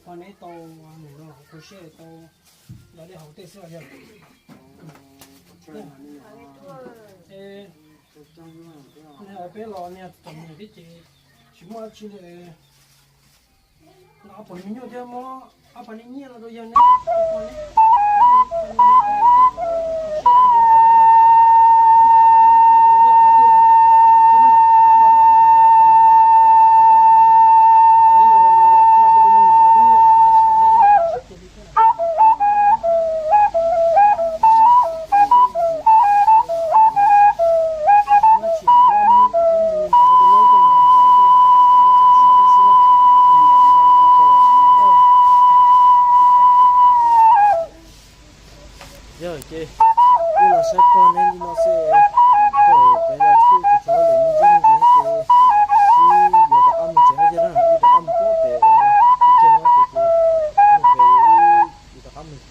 Poj neb tau mus rau hauv kho siab tau nrog dej haus tej xwb os yawg. Neb hais peb los niag txom nyem thiab ces tsis muaj dab tsi li. Nqa ob pom nyuag nyuj thiab muab ob phav nyiaj no rau yawg ne. Yog ces wb los saib pog neb li no xwb, kom peb los kuj tsis tshua lwm me ntsis me ntsis ces wb yuav rov qab mus tsev no yog na, wb rov qab mus pob pem ib cheeb no ces mus pem wb rov qab mus.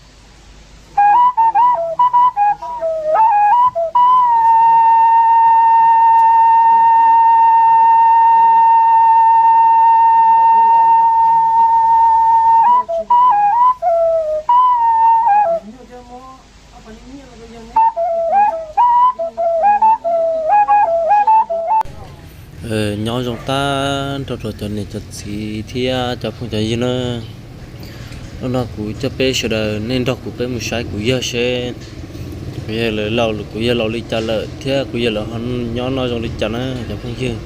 Nyob zoo tag nrho rau cov niam cov txiv thiab cov phooj cov ywg na. Hnub no kuv coj peb sawv daws nej nrog kuv peb mus saib kuv yawg seb kuv yawg lawv laus, kuv yawg laus li cas lawm thiab kuv yawg lawv ho nyob noj zoo li cas na cov phooj ywg.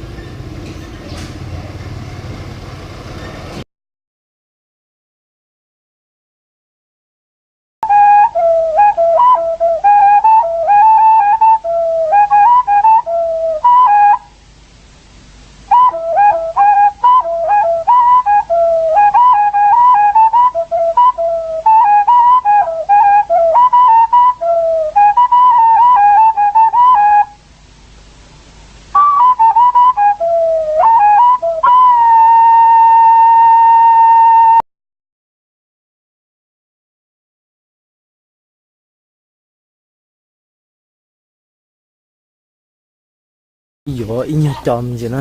Yuav ib nyuag co me ntsis na.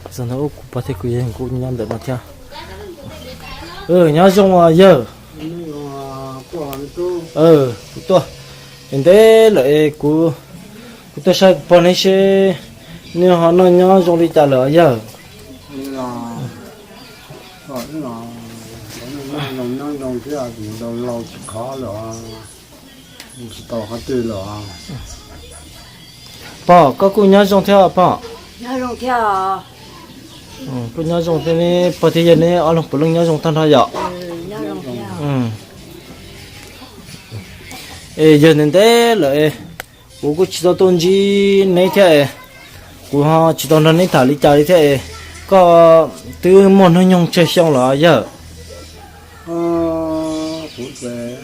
Kuv pog thiab kuv yawg kuj nyob ntawm no thiab. Nyob zoo os yawg. Kuv tuaj ntev lawm, kuv, kuv tuaj saib kuv pog neb seb neb ho noj nyob zoo li cas lawm os yawg. Nyob zoo thiab, laus tsis khov lawm, tsis tau qhov twg lawm. Pog, koj kuj nyob zoo thiab pog. Kuj nyob zoo thiab, neb pog thiab yawg neb ob leeg puav leej nyob zoo tag nrho yom. Es yawg ntev ntev lawm, kuv kuj tsis tau tuaj ntsib neb thiab, kuv ho tsis tau nrog neb tham li cas li thiab. Koj twb muaj hnub nyoog tsawg xyoo lawm yawg? Kuv ces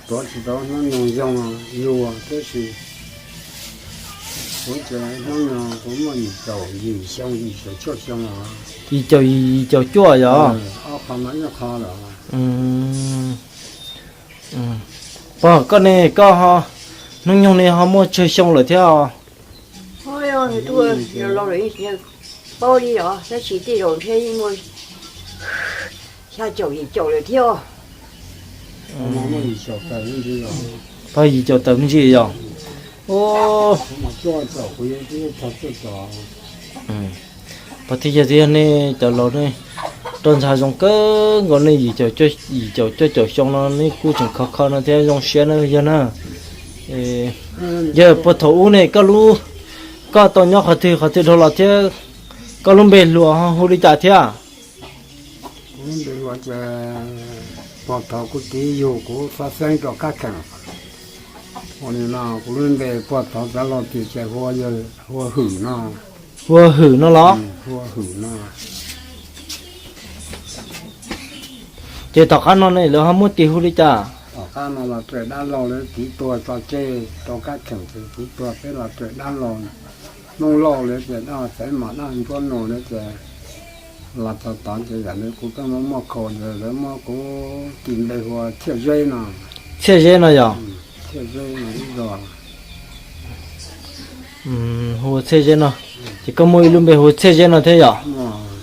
tuav tsis tau hnub nyoog zoo yus, tiam sis kuv ces hnub nyoog kuv muaj yim caum yim xyoo, yim caum cuaj xyoo os. Yim caum yim, yim caum cuaj yom? Ob qho no ib qho lawm. Pog, koj ne, koj ho hnub nyoog ne ho muaj tsawg xyoo lawm thiab? Paub li os, tab sis tej zaum ntshe yeej muaj xya caum yim caum lawm thiab. Pog, yim caum tawm me ntsis yom? Pog thiab yawg thiab nej cov laus ne, roj ntsha zoo kawg nkaus ne, yim caum cuaj caum xyoo no nej kuj tseem khov kho no thiab zoo siab na yawg na. Yawg, puag thaum ub ne koj lub, koj tau nyob qhov twg qhov twg dhau los thiab, koj lub npe hluas ho hu li cas thiab? Kuv lub npe hluas ces puag thaum kuv txiv yug kuv xov xeeb rau Kab Kheem, ua li no kuv lub npe puag thaum txawv laus tias ces hu ua Hwm no. Hu ua Hwm no los? Hu ua Hwm no. Ces tom qab no ne lawv ho muab tis hu li cas? Tom qab no los tus dab laug lawv tiv tuag tso tseg rau Kab Kheem, tiv tuag peb los tus dab laug, Hmoob Lauj lawv tias dab xaiv mas dab nruab nus lawv tias los txog tod ces yam li kuv peb muaj muaj khaus ces lawv muab kuv tis npe hu ua Txhiaj Zeb no. Txhiaj Zeb no yog? Txhiaj Zeb no ib zos. Hu ua Txhiaj Zeb no. Ces koj muaj ib lub npe hu ua Txhiaj Zeb no thiab yom?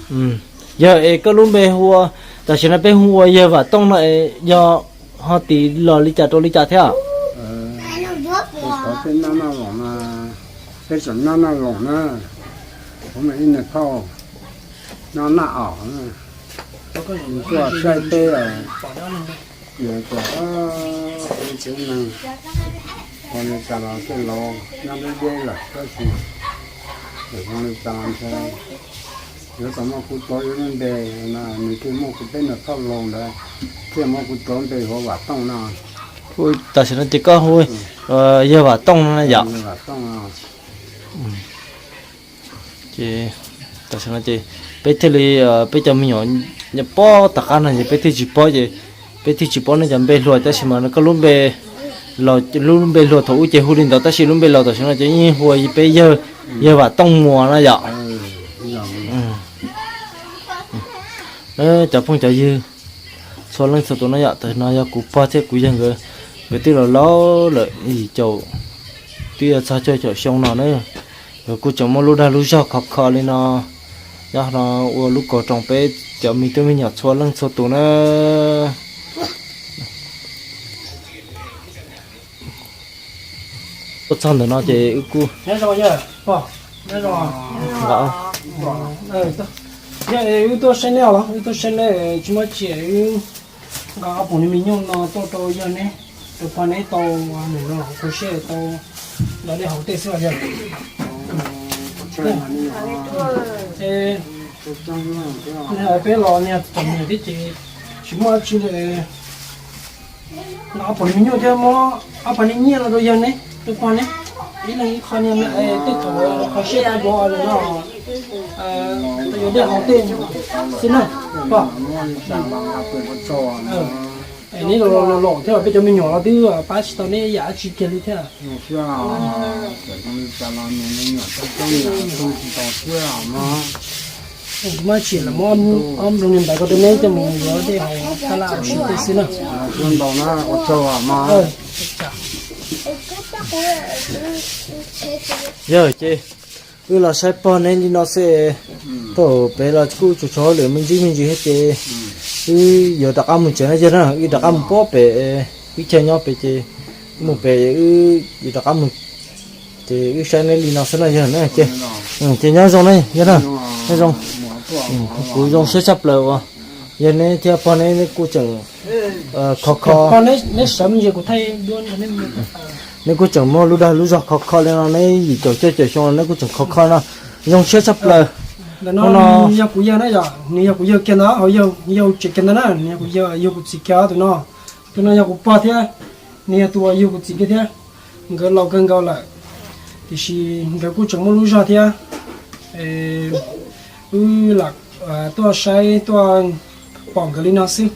Yog es koj lub npe hu ua, tam sim no peb hu ua yawg Vam Tooj no es yog ho tis los li cas rau li cas thiab? Qhov peb noj noj loos na, peb tseem noj noj loos na, kuv mas ib niag phauj noj noj os, tuaj saib peb, tias kom ib tsev neeg ua li cas los tej laus nyob deb deb lawm tab sis zoo li cas los ntshe yuav tau muaj kuv tuav ib lub npe no, nws thiaj muaj kuv peb niag phauj laus ntawd thiaj muab kuv tuav npe hu ua Vam Tooj no. Tam sim no ces koj hu yawg Vam Tooj no na yom? Ces tam sim no ces peb thiaj li, peb cov me nyuam nyob pob tom qab no ces peb thiaj tsis paub ces peb thiaj tsis paub nej cov npe hluas, tab sis mas koj lub npe, lub npe hluas thaum ub ces hu li ntawd tab sis lub npe laus tam sim no ces yeej hu ua peb yawg, yawg Vam Tooj Muas no yom? Cov phooj cov ywg txhua leej txhua tus no yom, tam sim no yog kuv pog thiab kuv yawg nkawd, nkawd twb laus laus lawm, yim caum, twb yuav txog cuaj caum xyoo no na. Nkawd kuj tseem muaj lub dag lub zog khov kho li no, nyob no ua lub kaus roos peb cov me tub me nyuam txhua leej txhua tus na. Tuaj txog ntawm no ces wb kuj, yog wb tuaj saib neb os, wb tuaj saib neb tsis muaj tsi, wb nqa ob pom ni me nyuj no tuaj rau yawg neb, rau pog neb tau, nws los kuv siab tau los dej haus tej xwb os yawg. Peb los niag txom nyem thiab ces tsis muaj dab tsi li. Nqa ob pom ni me nyuj thiab muab ob pab ni nyiaj no rau yawg neb, rau pog neb, ib leeg ib qho niag, tej thaum qhov siab tau yuav no, tau yuav dej haus tej xwb na pog. Neb los laus thiab peb cov me nyuam los twb pab tsis tau neb yam dab tsi kiag li thiab. Muab tsis lawm muab ob nplooj niag ntawd ko rau neb coj mus yuav dej haus sab laj haus siv tej xwb na. Yog ces wb los saib pog neb li no xwb, thaum pem los kuj tsuas tshuav hauj lwm me ntsis me ntsis thiab ces wb yuav rov qab mus tsev no yog na, wb rov qab mus pem wb chaw nyob pem ces mus pem wb yuav rov qab mus. Ces wb saib neb li no xwb no yog na ces, ces nyob zoo ne yog na, nyob zoo. Kuv zoo siab tshaj plaws uas yog neb thiab pog neb kuj tseem khov kho, neb kuj tseem muaj lub dag lub zog khov kho li no, neb yim caum cuaj caum xyoo neb kuj tseem khov kho no, zoo siab tshaj plaws. Ntawm no yog kuv yawg na yom, nws yog kuv yawg kiag ntawd, yawg tsev kiag ntawd na, nws yog kuv yawg, yug kuv txiv kiag tus no. Tus no yog kuv pog thiab, nws yog tus uas yug kuv txiv kiag thiab. Nkawd laus kawg nkaus lawm, tiam sis nkawd kuj tseem muaj lub zog thiab. Wb lam tuaj saib tuaj pom nkawd li no xwb,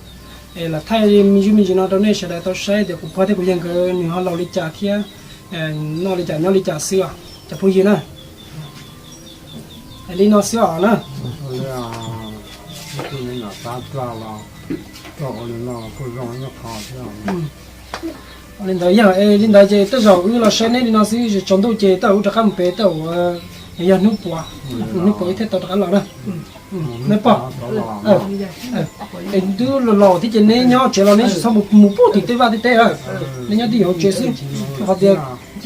es lam thaij me ntsis me ntsis no rau nej sawv daws tau saib tias kuv pog thiab kuv yawg nkawd nws ho laus li cas thiab noj li cas nyob li cas xwb os cov phooj ywg na. Li no xwb os na. Li ntawd yog li ntawd ces tej zaum wb los saib neb li no xwb, tsaus ntuj ces tej zaum wb rov qab mus pem tej zaum yog hnub puav, hnub puav wb thiaj tau rov qab los na. Neb pog, es twb laus thiab ces neb nyob tsev los neb tsis txhob mus pub tim tej vaj tej teb, neb nyob twj ywm hauv tsev xwb. Qhov tias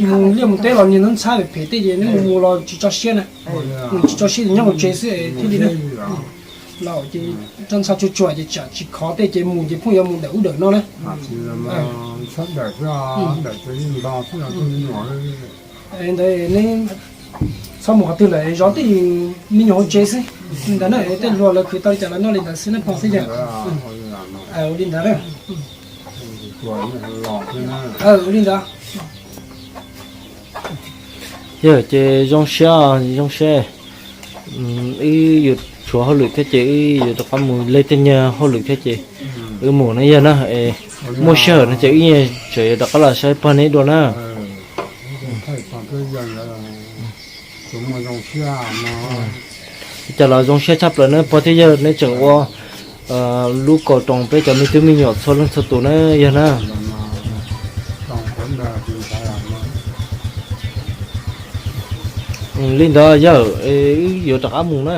mus liaj mus teb los niag ntxhab phem tej ces neb mus mus los tsis tso siab na, tsis tso siab ces nyob hauv tsev xwb thiaj li na. Laus ces rab ntxa tsuag tsuag ces tsam tsis khov tej ces mus ces phooj ywg mus dawm ub dawm no na. Ntawd neb txhob mus qhov twg lawm, zov tej me nyuam hauv tsev xwb. Li ntawd na, tej hluas lawv khwv tau li cas los noj li ntawd xwb na pog thiab yawg. Ua li ntawd na. Ua li ntawd. Yog ces zoo siab, zoo siab. Wb yuav tshuav hauj lwm thiab ces wb yuav rov qab mus, li tej nyuag hauj lwm thiab ces wb mus na yog na. Muaj sij hawm no ces wb yeej tseem yuav rov qab los saib pog neb dua na. Li cas los zoo siab tshaj plaws na pog thiab yawg, neb tseem ua lub kaus roos peb cov me tub me nyuam txhua leej txhua tus na yog na. Li ntawd yawg, wb yuav rov qab mus na.